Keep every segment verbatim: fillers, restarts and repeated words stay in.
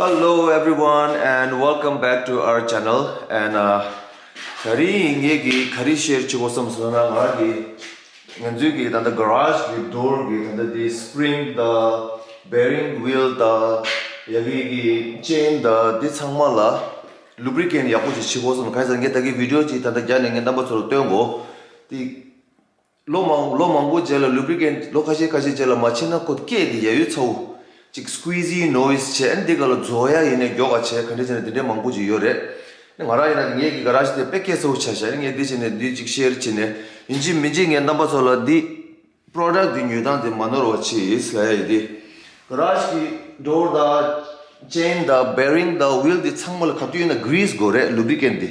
Hello everyone and welcome back to our channel. And uh, ད་རིང་ངེད་ཀྱིས་ག་རེ་ཤེར་བྱེད་དགོས་བསམ་སོང་ན། ང་གི་ང་ཚོའི་གི་ད་ལྟ་ག་རཱཇ་གི་ཌོར་གི་ད་ལྟ་དེ་སི་པི་རིང་དང་བེ་རིང་ཝིལ་དང་ཡ་གི་གི་ཅེན་དང་དེ་ཚང་མ་ལ་ལུབ་རི་ཀེན་ཊི་ཡག་པོ་ཅིག་བྱེད་དགོས་བསམ། གང་ཡིན་ཟེར་ན་ངས་ད་གི་བི་ཌི་ཡོ་ཅིག་ད་ལྟ་རྒྱག་ནས་ངས་རྣམ་པ་ཚོར་སྟོན་གོ། དེ་ལོ་མང་ལོ་མང་པོ་རྗེས་ལ་ལུབ་རི་ཀེན་ཊི་ལོ་ཁ་ཤས་ཁ་ཤས་རྗེས་ལ་མ་ཕྱིན་ན་ཁོ་སྐད་དེ་ཡ་ཡོད་ཚ་བོ་ཅིག་སི་ཀུ་ཨི་ཟི་ནོ་ཡིས་བྱས། ཨ་ནི་འདི་ག་ལ་རྫོགས་ཡ་ཡིན་ནས་མགྱོགས་པ་བྱས། ག་འདྲ་བྱས་ནས་འདི་འདྲའི་མང་པོ་ཅིག་ཡོད་རེད། ཨ་ནི་ང་རང་ཡིན་ན་ངེད་ཀྱི་ག་རཱཇ་དེ་དཔེ་སྐད་ཚ་བོ་ཆགས་ཤག་ཨ་ནི་ངས་འདི་བྱས་ནས་འདི་ཅིག་ཤེར་བྱས་ནས་ཡིན་གཅིག་མིན་གཅིག་ངས་རྣམ་པ་ཚོ་ལ་འདི་པོ་རོ་ཌག་ཊི་འདི་ཉོ་སྟངས་དེ་མ་ནོར་བ་བྱེད་ལབ་ཡ་ཡིན། འདི་ག་རཱཇ་གི་ཌོར་དང་ཅེན་དང་བེ་རིང་དང་ཝིལ་འདི་ཚང་མ་ལ་ག་དུས་ཡིན་ན་གི་རིས་དགོས་རེད། ལུབ་རི་ཀེན་ཊི་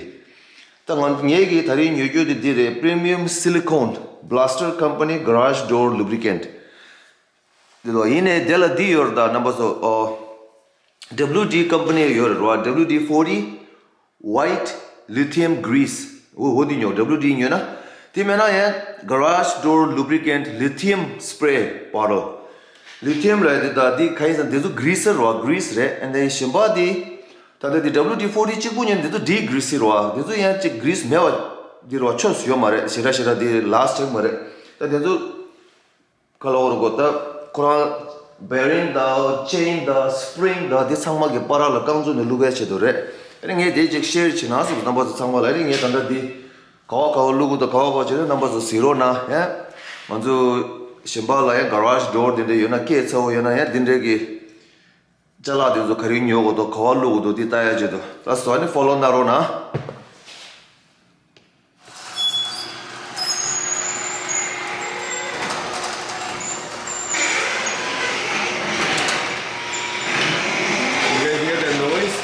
འདི། ད་ང་ངེད་ཀྱིས་ད་རིང་ཉོ་རྒྱུ་དེ་འདི་རེད། Premium Silicone Blaster Company Garage Door Lubricant། འདི་ལོ་ཡིན་ནའི་དེ་ལ་འདི་ཡོད་རེད། ད་རྣམ་པ་ཚོ་ཨོ། W D company ཡོད་རེད་བ། W D forty White Lithium Grease། འོ་འོ་འདི་ཉོ། W D ཉོས་ན། དེ་མེད་ན་ཡང་Garage Door Lubricant Lithium Spray Bottle། ལི་ཐི་ཡམ་ལབ་ཡ་དེ་ད་འདི་ག་ཡིན་ཟེར་ན་འདི་ཚོ་གི་རིས་རེད་བ། གི་རིས་རེད། And then གཞན་པ་འདི་ད་ལྟ་འདི་W D forty གཅིག་པུ་ཉོས་ན་འདི་ཚོ་ཌི་གི་རིས་རེད་བ། འདི་ཚོ་ཡང་གཅིག་གི་རིས་མེད་བ། འདི་རེད་བ། ཆོས་སུ་ཡོད་མ་རེད། ཞེ་དྲག་ཞེ་དྲག་འདི་ལཱ་སི་ཊི་ཆགས་མ་རེད། ད་འདི་ཚོ་ག་ལ་འོ་རུ་གོ། ད་ཁོ་རང་བེ་རིང་དང་ཅེན་དང་སི་པི་རིང་དང་འདི་ཚང་མ་གི་བར་ལ་རྐང་བཙུགས་ནས་བླུག་པའི་ཆེད་དུ་རེད། ཨ་ནི་ངས་དེ་གཅིག་ཤེར་བྱེད་ན་ཟེར་བ། རྣམ་པ་ཚོ་ཚང་མ་ལ། ཨ་ནི་ངས་ད་ལྟ་འདི་ག་བ་ག་བ་བླུག་དགོས་དང་ག་བ་ག་བ་བྱེད་ན་རྣམ་པ་ཚོ་གཟིགས་རོགས་གནང་ཡ། ང་ཚོ་གཞན་པ་ལ་ཡང་ག་རཱཇ་ཌོར་དེ་འདྲ་ཡོད་ན། སྐད་ཚ་བོ་ཡོད་ན་ཡང་དེ་འདྲ་གི་ཅ་ལག་དེ་ཚོ་ག་རེ་ཉོ་དགོས་དང་ག་བ་བླུག་དགོས་དང་དེ་ལྟ་ཡ་ཆེད་དུ། ད་སོ་ཨ་ནི་ཕོ་ལོ་གནང་རོགས་གནང་། You guys hear that noise?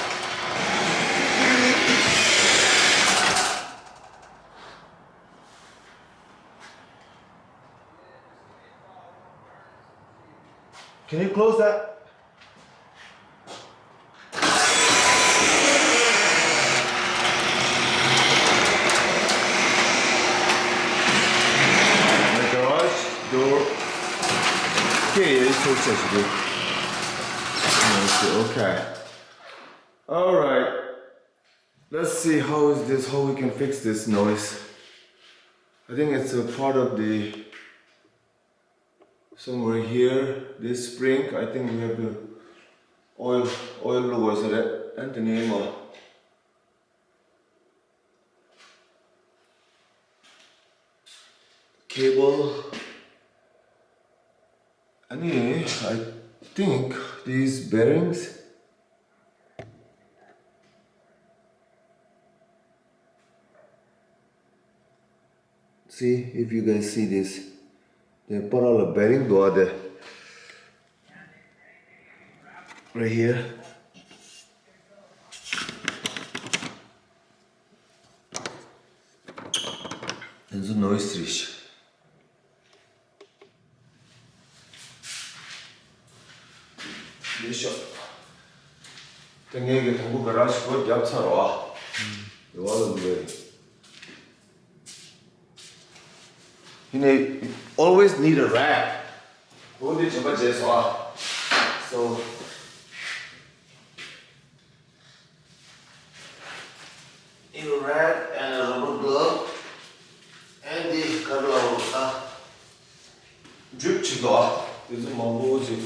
Can you close that? My garage door. Okay, it's okay. Okay. All right. Let's see how is this, how we can fix this noise. I think it's a part of the somewhere here, this spring, I think we have to oil, oil was it? And the name of cable. Anyway, I think these bearings. See, if you guys see this, the parallel bearing do are there. Right here. There's a noise rich. This shop. Then you get to go garage for job. You all the way. You know, you always need a rack. Go to Jabba Jeswa. So, a rack and a rubber glove and the cutter. Drip to go. This is my music.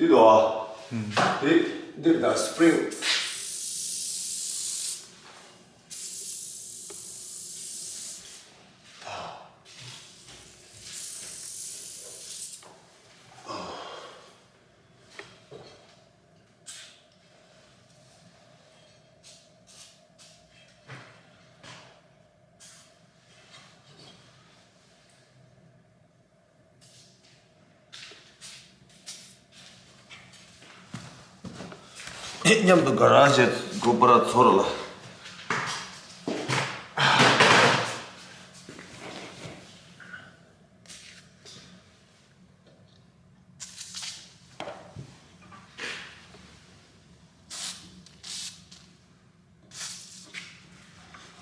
འདི་ལོ། ཨ། ཨུམ། དེ་འདིར་ད་སི་པི་རིང་། མཉམ་དུ་ག་ར་བྱེད་དགོས་པར་ཚོར་ལ།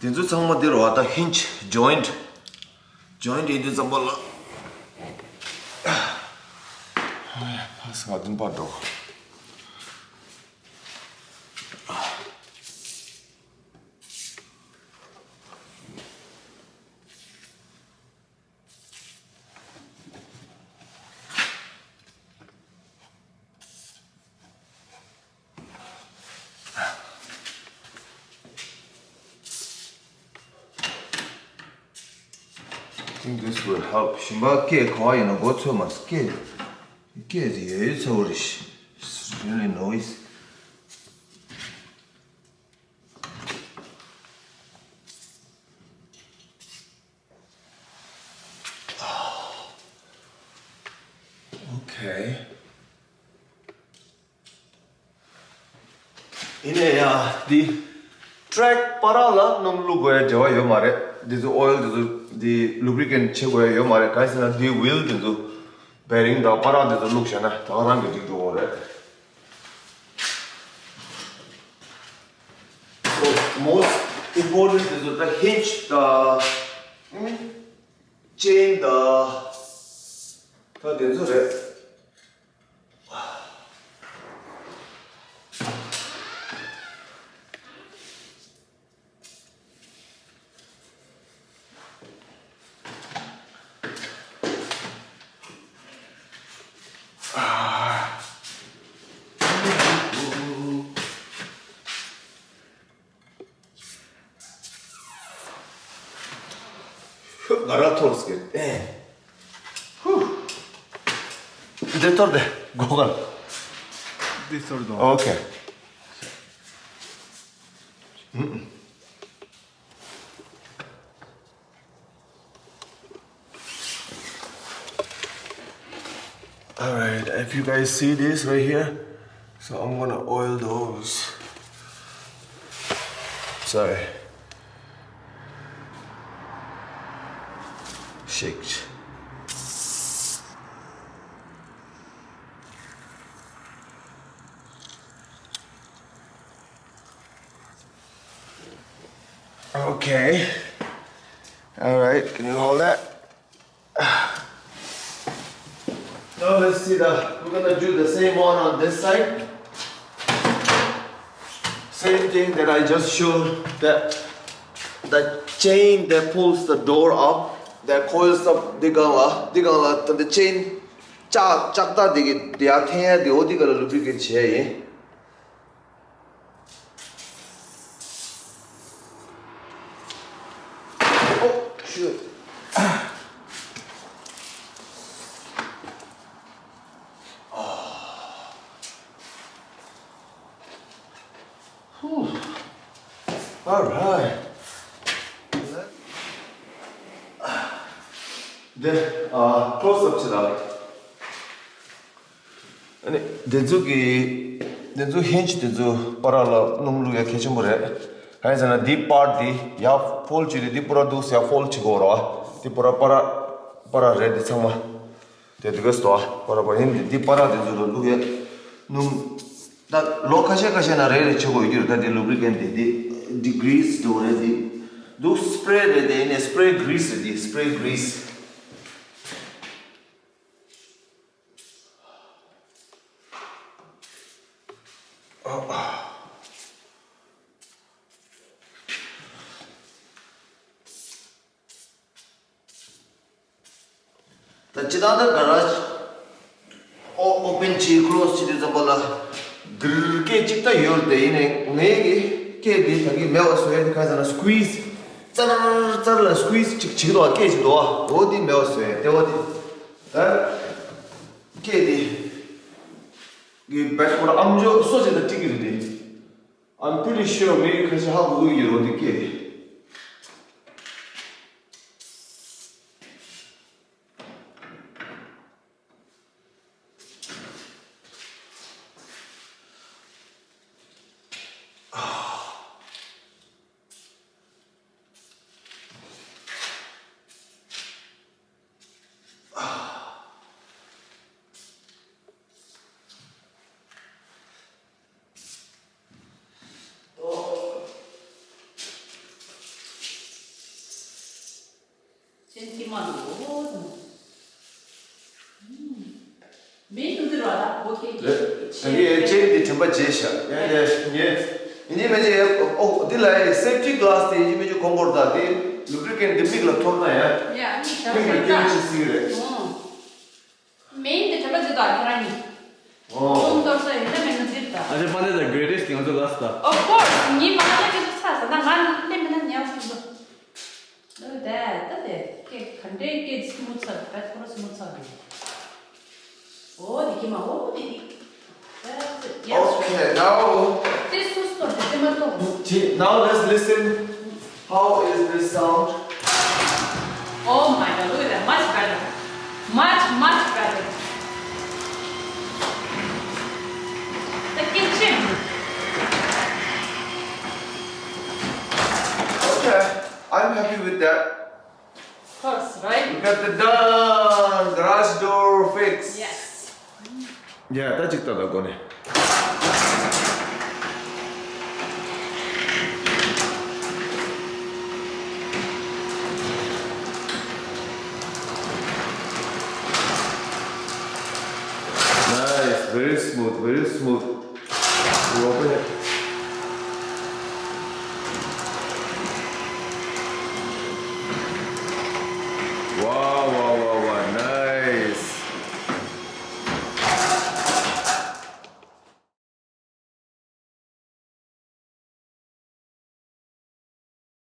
དེ་ཚོ་ཚང་མ་འདིར་བ་ད་ཧིན་ཇི་ཇོ་ཡིན་ཊི། ཇོ་ཡིན་ཊི་ཡིན་དུས་ཙམ་པ་ལ། ཕ་སི་ང་བདུན་པ་འགྲོ། I think this will help. ཞིམ་པ་སྐད་ག་བ་ཡིན་ན་མགོ་ཚོས་མ་སྐད། སྐད་ཡོད་ཡོད་ཚ་བོ་རེད། It's really noise. Okay. ཡིན་ནའི་ཡ་འདི་ཊེག་པར་ལ་སྣུམ་བླུགས་དགོས་ཡ་འབྲེལ་བ་ཡོད་མ་རེད། འདི་ཚོ་ཨོ་ཡིལ་འདི་ཚོ་འདི་ལུབ་རི་ཀེན་བྱེད་དགོས་ཡ་ཡོད་མ་རེད། ག་རེ་ཟེར་ན་འདི་ཝིལ་འདི་ཚོ་བེ་རིང་དང་པར་འདི་ཚོ་བླུགས་བྱས་ན་ད་ག་རང་གི་འགྲིག་འགྲོ་གི་རེད། So most important is the hinge, the chain, the ད་དེ་ཚོ་རེད། ང་ར་ཐོར་སྐད། ཨེ། ཧུ། འདི་ཐོར་དེ་གོ་ག་འདི་ཐོར་དོ། ཨོ་ཁེ། All right, if you guys see this right here, so I'm gonna oil those. Sorry. Shake. Okay. All right, can you hold that? Now let's see the, we're gonna do the same one on this side. Same thing that I just showed, that the chain that pulls the door up, that coils up འདི་སྒང་ལ། འདི་སྒང་ལ་ད་འདི་ཆེན་ལྕགས་ལྕགས་ཐག་འདི་གི་འདི་ཡར་འཐེན་ཡ་འདི་འོ་འདི་ག་ལ་ལུབ་རི་ཀེན་བྱས་ཡིན། Oh, shit. Whew. All right. འདི་ཨ་ཁོ་སབ་ཆི་ལ། ཨ་ནི་དེ་ཚོ་གི་དེ་ཚོ་ཧིན་ཇི་དེ་ཚོ་པར་ལ་སྣུམ་བླུགས་ཡ་གལ་ཆེན་པོ་རེད། གང་ཡིན་ཟེར་ན་འདི་པར་འདི་ཡར་ཕོལ་བྱས་ཏེ་འདི་པུ་ར་འདུག་སེ་ཡར་ཕོལ་བྱེད་དགོས་རེད་བ། འདི་པུ་ར་པར་པར་རེད་འདི་ཚང་མ། དེ་དེ་ག་སྟོ་པར་པར་ཡིན་འདི་འདི་པར་དེ་ཚོ་ལ་བླུགས་ཡ་སྣུམ། ད་ལོ་ཁ་ཤས་ཁ་ཤས་ན་རེ་རེ་བྱེད་དགོས་ཡོད་རེད། ད་འདི་ལུབ་རི་ཀེན་འདི་འདི་འདི་གྷི་རི་སི་འདུག་རེད། འདི་འདུག་སི་པི་རེ་རེད། དེ་ཡིན་ནའི་སི་པི་རེ་གྷི་རི་སི་རེད། འདི་སི་པི་རེ་གྷི་རི་སི། ད་ཅི་ད་ད་ག་ར། ཨོ་ཨོ་པན་བྱེད་ཀློ་སི་བྱེད་དུས་ཙམ་པ་ལ་གིར་སྐད་ཅིག་ད་ཡོད་རེད་དེ། ཡིན་ནའི་ངའི་གི་སྐད་དེ་ད་གི་མེད་པ་བཟོ་ཡ་དེ་ག་རེ་ཟེར་ན། སི་ཀུ་ཝིས་ཙར་ཙར་ལ་སི་ཀུ་ཝིས་ཅིག་བྱེད་ཀྱི་འདུག་བ། སྐད་ཅིག་འདུག་བ། འོ་དེ་མེད་པ་བཟོ་ཡ་དེ། འོ་དེ་ད་སྐད་དེ་གི་བེད་ཁོ་ར་ཨམ་ཅོག་སོ་ཅིག་ད་ཏིག་གི་རེད་དེ། I'm pretty sure maybe ཁ་ཤས་ཧ་གོ་གི་ཡོད་རེད་དེ་སྐད་དེ། ཅན་ཐི་མ་ལོ། མེ་ནུ་དེ་ར་ལ་ཨོ་ཁེ་ཁེ། ད་ངས་ཅན་དེ་དྲན་པ་བརྗེད་ཤག་ཡ་ཡ་ངས་ཡིན་གཅིག་མིན་གཅིག་ཨོ་འདི་ལ་ཡ་སེབ་ཊི་གི་ལ་སི་དེ་ཡིན་གཅིག་མིན་གཅིག་གོན་དགོས་རེད། ད་དེ་ལུབ་རི་ཀན་དེ་མིག་ལ་ཐོར་ན་ཡ་ཡ་མིག་ལ་སྐྱོན་ཅིག་སྲིད་ཀྱི་རེད། ཨོ། མེ་ནུ་དེ་དྲན་པ་བརྗེད་དོ་ཁྱེད་རང་གཉིས། ཨོ། ཨོ་ཏོར་ས་ཡིན་ན་མེ་ནུ་དེ་རེད་ད། ཨ་ཅེ་པ་ནེ་the greatest thing on the last. Of course. ངའི་མ་ལ་ཀི་ཚ་ས་ན་ང་ལེ་མེ་ན་ཉལ་སོང་དོ། ཨོ་དེ་ད་དེ་ཀེ་ག་འདྲའི་ཀེ་སི་མུ་ཚ་བེད་ཁོ་ར་སི་མུ་ཚ་རེད། ཨོ་དེ་ཀི་མ་ཨོ་དེ་ཀི། That's it. Yes. Okay, now, This was for the tomato. Now let's listen. How is this sound? Oh my God, look at that. Much better. Much, much better. The kitchen. Okay, I'm happy with that. Of course, right? We got the done. Garage door fix. Yes. Yeah, ད་ཅིག་ད་ད་གོ་ནས། Nice, very smooth, very smooth. རོགས་པས།